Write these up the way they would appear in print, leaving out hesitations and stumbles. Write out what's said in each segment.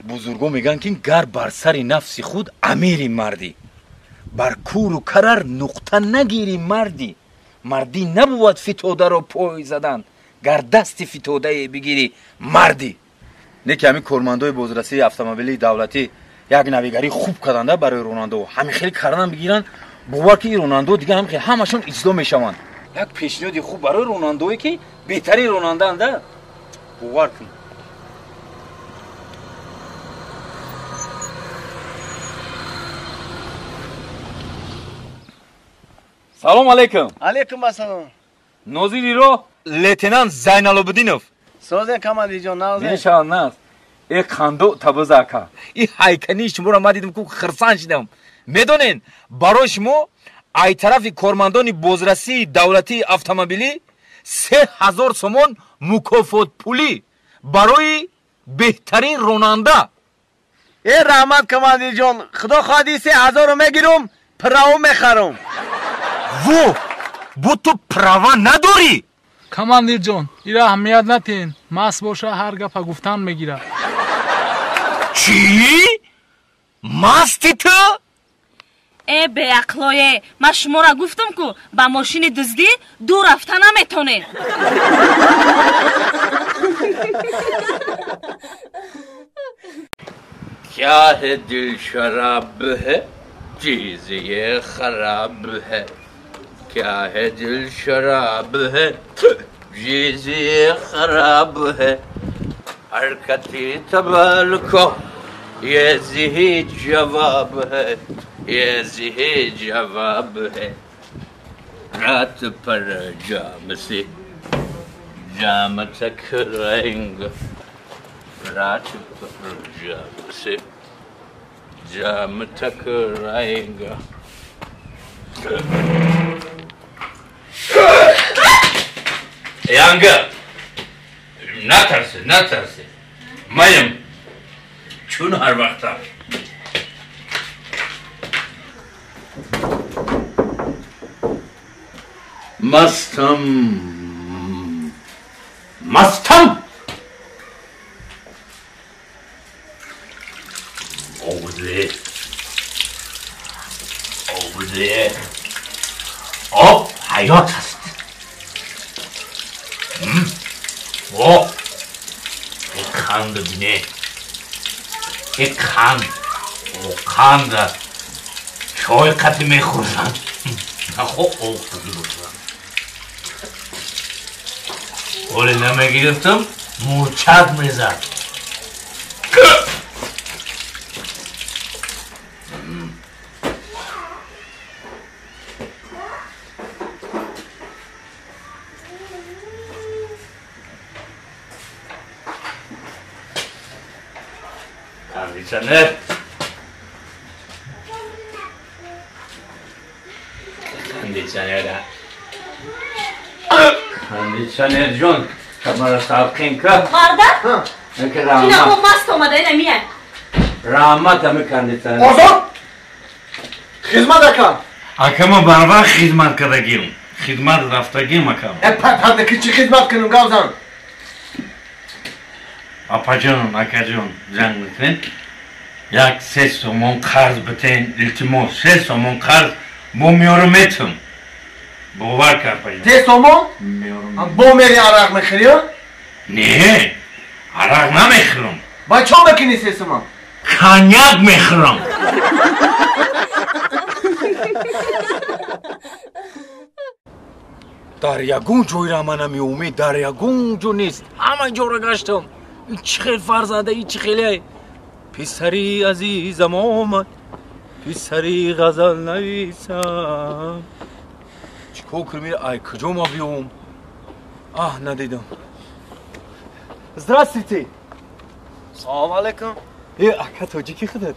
Бузурго мегӯянд, ки гар бар сари нафси худ амири мардӣ, бар куру карар нуқта нагири мардӣ, мардӣ набувад фитодаро пой задан, гар дасти фитодае бигирӣ мардӣ. Не ки ҳамин кормандои бозрасии автомобилии давлатӣ як навигарӣ хуб карданда барои ронандао, ҳамин хеле кардан бигиранд, бовар ки ин ронандао дигар ҳам хеле ҳамашон ислоҳ мешаванд. Як пешниҳоди хуб барои ронандаое ки беҳтарин ронандаанда, бовар кун. Салом алейкум. Алейкум ассалом. Нозири роҳ лейтенант Зайналобиддинов. Созен командирҷон, нағзен. Мешавад нағз. Э қандо табаза ака. И ҳайкани шуморо ман дидам, ку хирсан шидам. Медонен, барои шумо ай тарафи кормандони бозрасии давлатии автомобилӣ 3000 сомон мукофотпулӣ барои беҳтарин ронанда. Э раҳмат командирҷон, худо хоҳад ин 3000-ро мегирум, право мехарам. Во, бо ту права надорӣ? Командирҷон, ира аҳамият натиҳен, маст боша ҳар гапа гуфтан мегирад. Чӣ? Масти ту? Э беақлое, ман шуморо гуфтам, ку ба мошини дуздӣ дур рафта наметонед. Кя ҳе дил шараб ҳе, чиз е хараб ҳе. Кя ҳе дил шараб ҳе, чиз е хараб ҳе. Ҳаркати табал ко, е зиҳи ҷавоб ҳе, е зиҳи ҷавоб ҳе. Рат пар ҷам се, ҷам так ранг. Рат пар ҷам се, ҷам так ранг. Янга, натарсе, натарсе. Маям, чун ҳар вақта. Мастам, мастам. Овде, овде, об ҳаёт аст. О, қанд бине, қанд, о қанда чой қати мехӯранд, нахо об қати бошад. Оле намегирифтам, мурчак мезад. Кондиционер. Кондиционер. Кондиционер ҷон, камара салқин ка. Марда? Ина бо маст омада, ина мия. Раҳмат ами кондиционер. Озод? Хизмат ака. Ака ма барвақт хизмат кардагим. Хизмат рафтагим акам. Э папанда ки чӣ хизмат кунем, гавзан? Апаҷон, акаҷон, ҷанг мекунед. Як 3 сомон қарз битен, илтимос, 3 сомон қарз бо меёрам метам. Бовар кар, апаҷон. 3 сомон? Меёрам. Бо мери арақ мехӯрӣ? Не, арақ намехӯрам. Ба чо мекунӣ 3 сомон? Коньяк мехӯрам. Дар ягон ҷойра ман намеумед, дар ягон ҷо нест. Ҳама ҷоро гаштам. Ин чӣ хел фарзанда, ин чӣ хеле? Писари азизам омад, писари ғазал нависам. Чӣ кор кунем? Ай куҷо ма биём? Аҳ, надидам. Здравствуйте. Салом алейкум. Э, ака тоҷики худат?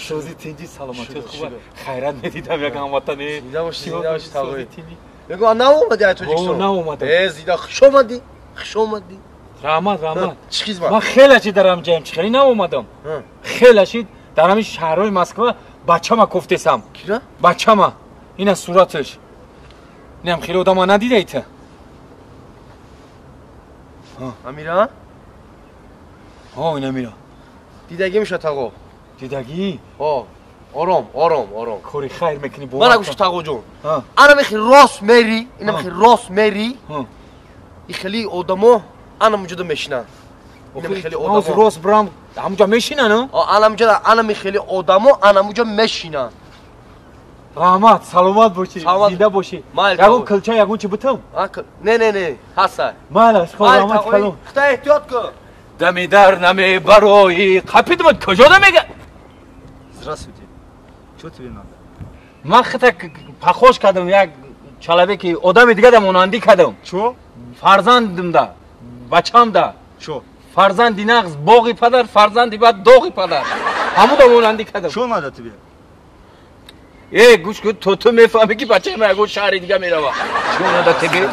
Шози тинҷи, саломатият хуба. Хайрат медидам як ҳамватане. Зинда бошӣ, зинда бошӣ, тавои. Мегӯ, наомадӣ ай Тоҷикистон? Наомадам. Э, зинда, хуш омадӣ, хуш омадӣ. Раҳмат, раҳмат. Чӣ хизмат? Ман хеле шид дар ҳамҷаем, чӣ хеле наомадам. Хеле шид дар ҳамин шаҳрҳои Москва бачама кофтесам. Кира? Бачама. Ина сураташ. Инам хеле одама надидаи ту? Амира? Ҳо, ин Амира. Дидагӣ меша тағо. Дидагӣ? Ҳо. Ором, ором, ором. Кори хайр мекунӣ бо. Мана гӯш тағо ҷон. Ана мехи рост мери, ина мехи рост мери. И хеле одамо ана муҷода мешинанд. Ина хеле одамо. Рост брам, ҳамуҷа мешинанд? Ана муҷода, ана хеле одамо, ана муҷо мешинанд. Раҳмат, саломат бошӣ, зинда бошӣ. Ягон килча, ягон чи битам? Не, не, не, ҳаста. Майлаш, хоб, раҳмат калон. Худо эҳтиёт кун. Дами дар намебарои, қапидмат куҷода мега? Здравствуйте. Чё тебе надо? Ман хита пахош кардам як чалабеки одами дига да монандӣ кардам. Чё? Фарзандимда, бачамда. Чё? Фарзанди нағз боғи падар, фарзанди бад доғи падар. Ҳамуда монандӣ кардам. Чё надо тебе? Э, гӯш кун, то ту мефаҳмӣ ки бачаи ман ягон шаҳри дига мерава. Чё надо тебе?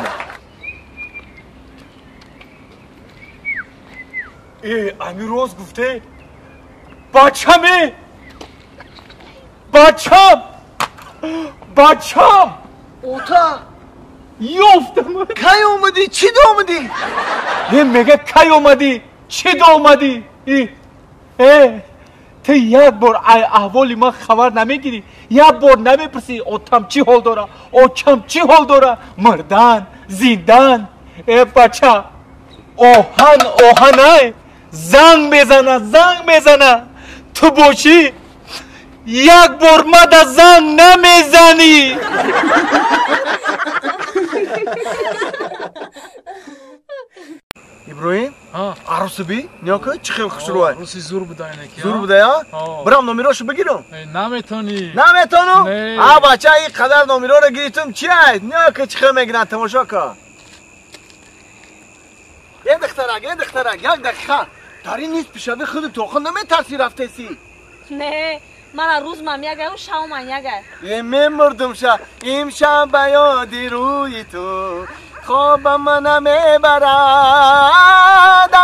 Э, ами рост гуфте? Бачаме! Бачам! Бачам! Ота! Ёфтам! Кай омадӣ? Чӣ омадӣ? Э, мега кай омадӣ? Чӣ омадӣ? Э, ту як бор аҳволи ман хабар намегирӣ, як бор намепурсӣ отам чӣ ҳол дора, очам чӣ ҳол дора, мурдан, зиндан. Э, бача, оҳан оҳанай, занг мезана, занг мезана. Ту бошӣ як бор мада занг намезанӣ. Иброҳим, арӯси би? Ниё кун, чӣ хел хушрӯай? Арӯси зур буда инаки. Зур буда, я? Бирам номерошо бигирам? Наметонӣ. Наметонам? А бача, ин қадар номероро гирифтам, чи ай? Ниё кун, чӣ хел мегиранд, тамошо кун. Е духтарак, е духтарак, як дақиқа. Дар ин низ пишави худи тохон наметарсӣ рафтесӣ? Не, мана рӯзмам ягаю, шавман ягай. Е мемурдум ша, имшаб ба ёди рӯи ту. Хобам намебарад,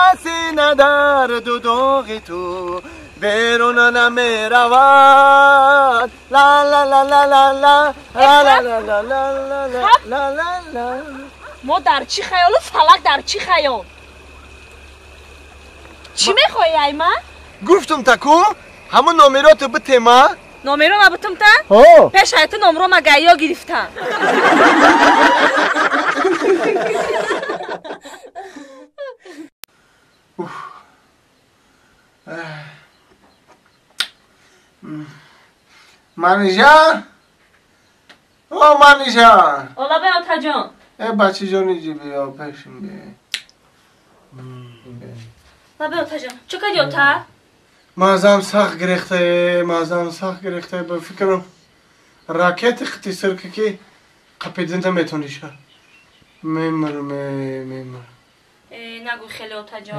асина дарду доғи ту берун намеравад. Ла ла ла ла ла ла ла ла ла ла ла ла ла. Мо дар чӣ хаёлу фалак дар чӣ хаёл? Чӣ мехоҳӣ ай ман? Гуфтум таку, ҳамун номерото битема. Номеро ма битум та? Пеш ай ту номро ма гайё гирифтам. Манижа? О, Манижа! Ола бе, отаҷон. Э, бачаҷон, иҷи биё, пешим бе. Лабе, отаҷон. Чӣ кардӣ, ота? Мазам сахт гирехтае, мазам сахт гирехтае. Ба фикрам ракети хити сирка ки қапидинта метониша. Мемирам, мемирам. Э, нагӯй хеле, отаҷон.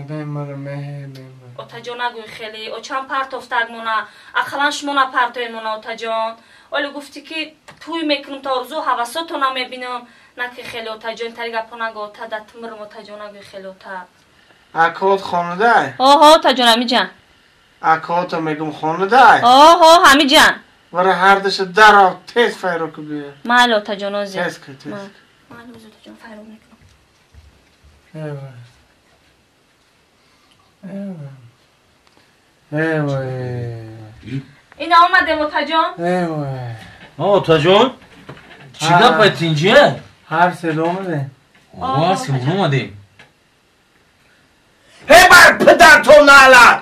Мемирам, мемирам. Отаҷон, нагӯй хеле. Очам партофтаг мона. Ақаллан шумо напартоед мона, отаҷон. Оле гуфтӣ ки тӯй мекунам то орзу ҳавасото намебинам. Наки хеле, отаҷон, тари гапо нагӯ, ота, датмирам, отаҷон, нагӯй хеле, ота. Акот хонадай? Оҳо, отаҷон, ҳамиҷан. Акото мегум хонадай? Оҳо, ҳамиҷан. Вара ҳардаша дарав, тез файро ку бия. Майли, отаҷон, ози. Тез ку, тез. Майли, ози, отаҷон, файро мекунам. Эвай. Эвай. Эвай. Ина омадем, отаҷон. Эвай. Отаҷон, чӣ гапай тинҷия? Ҳар се омадем. Ҳар се омадем. Ҳе бар падартон налат!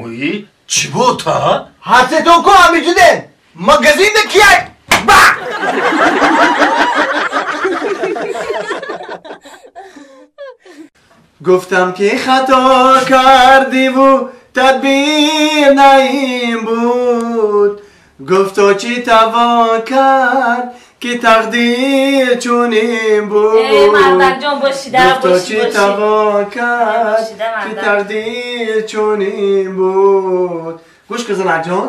Ой, чӣ буд та? Ҳар сетон ку ҳамиҷуден? Магазинда кияй? Ба! Гуфтам ки хато кардиву тадбир наим буд. Гуфто чӣ тавон кард ки тақдир чунин буд. Э, мардакҷон, бошида, Гуфто чӣ тавон кард ки тақдир чунин буд. Гӯш кун, занакҷон,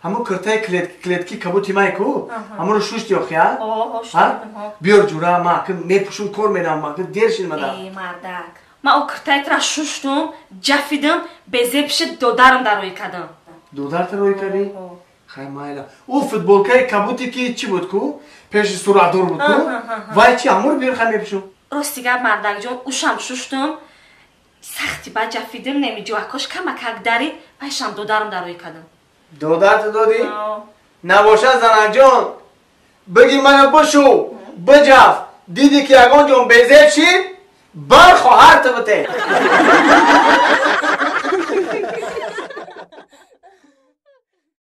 ҳамун куртаи клетки кабути май ку, ҳамунро шушти охи, а? Биёр ҷура, ман мепӯшум, кор меравам, ман дер шид мада. Э, мардак, ман о куртаи шуштум, ҷафидам, безеб шид, додарам дароӣ кардам. Додарта рӯй кардӣ? Хай майла. Ӯ футболкаи кабути ки чӣ буд ку? Пеши суратдор буд ку? Вай чи ҳамур биёр, хай мепӯшум. Рости гап, мардакҷон, ушам шуштум, Сахти ба ҷафидим неми ҷӯакош камакак дарид, вайшам додарам дарои кардам. Додарт додӣ? Набошад, занакҷон, биги мана бушу биҷаф, дидӣ ки ягон ҷон безеб шид, бар хоҳарта бите.